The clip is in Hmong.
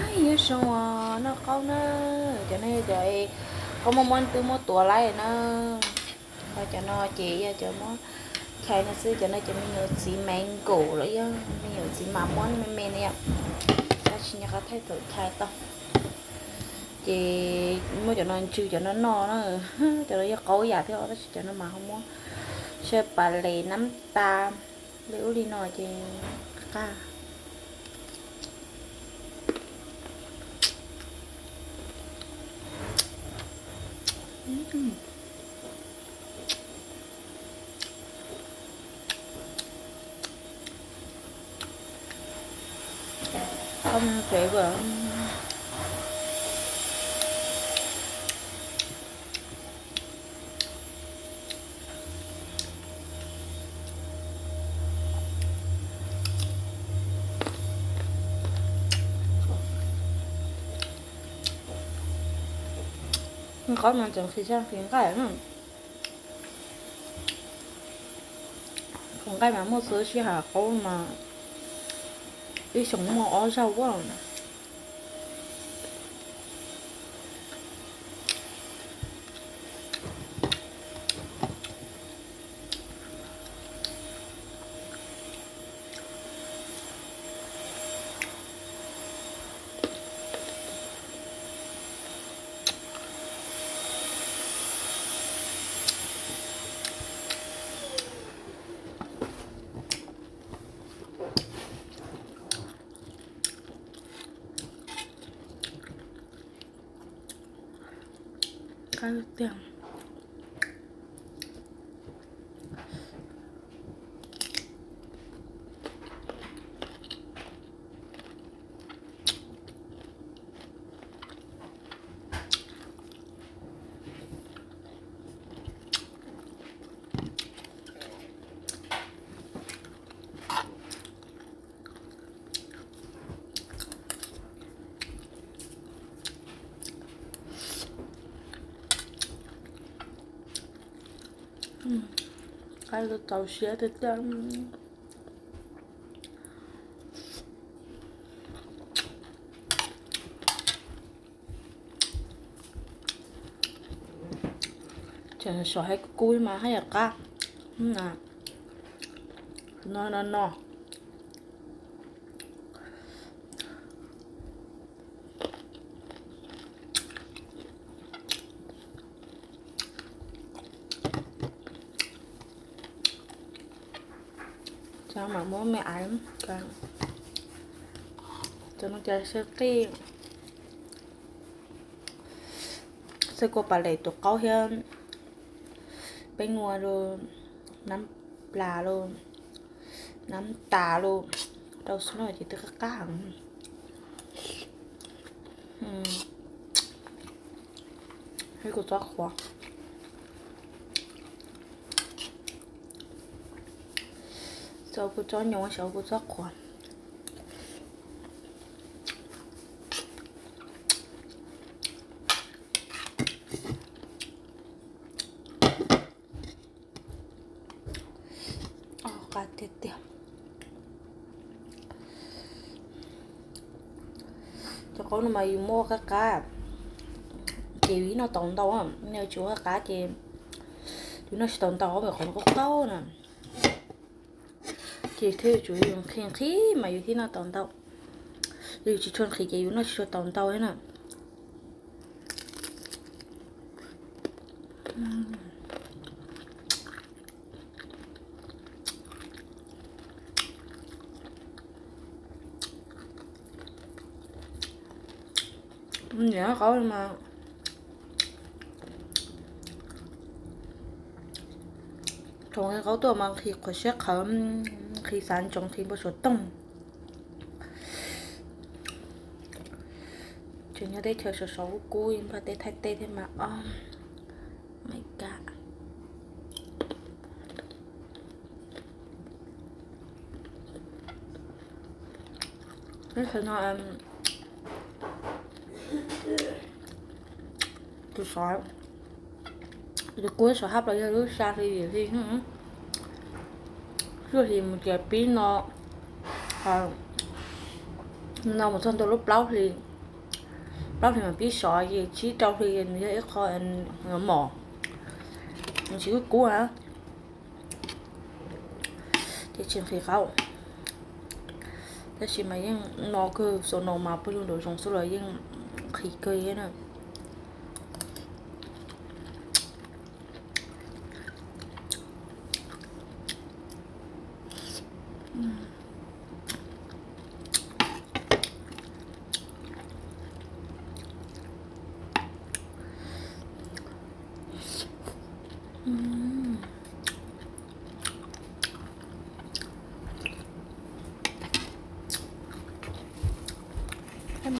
Nyob zoo os, noj qaub na. Cov no yog cov qaub muaj muab twb muab tuav lawm na. Ho cov no ces yog cov muab chais no xwb. Cov no cov me nyuam txiv mango los yog me nyuam txiv mas muab me me na yom. Tab sis nyob qhov thaij thaum chais tau. Ces muab cov no ntsw cov no noj na. Cov no yog qaub yam thiab tab sis cov no mas ho muab sa pas les nab tas li ub li no ces qab. Không flavor. Qaub no tseem qhis xyaj qhis nqaij. Qhov nqaij mas muaj txhua sij hawm, qaub mas ib xyoos muaj ob zaug. Qab tiag. Qab txaus siab tiag tiag. Sov hais kub mas haj yam qab. No no no. Cov mam muab me aiv, cov no cov xaw qij, xaw kua pas lem tus qaub thiab, peb nua los, nab plas los, nab tas los, rau xwb no ces twb qab qab heev. Ib kuv txob qhuav, xav kuv txob nyoos, xav kuv txob qhuav. Qab tiag tiag. Cov qaub no mas yus muab ua qab qab, ces yus ib noj tau ntau, yus tsis ua qab qab ces yus noj tsis tau ntau, vim qhov no qaub qaub na. Ces thiaj yuav tsum yus nqhis nqhis mas yus thiaj noj tau ntau. Yus tsis tshua nqhis ces yus noj tsis tshua tau ntau thiab na. Niam qaub mas, thaum nqhis qaub tuaj mas nqhis qhuav siab qhawv, nqhis xav ntsoov nqhis npau suav toog. Tseem nyob teb chaws sov sov kub kub, Nplog teb Thaib teb thiab mas, oh my god. Teb chaws no tus sov, tus kub sov hab los yog lub xya hli yim hli, lub hli mus ces pib no, no mus txog ntua lub plaub hli. Plaub hlis mas pib sov ces tsib rau hli nws yog ib qho mom, nws tsis kub kub na, ces tsis nqhis qaub. Tab sis mas yeej no kawg, xaus no mas pawg lug nraum zoov xwb los yeej nqhis kawg na.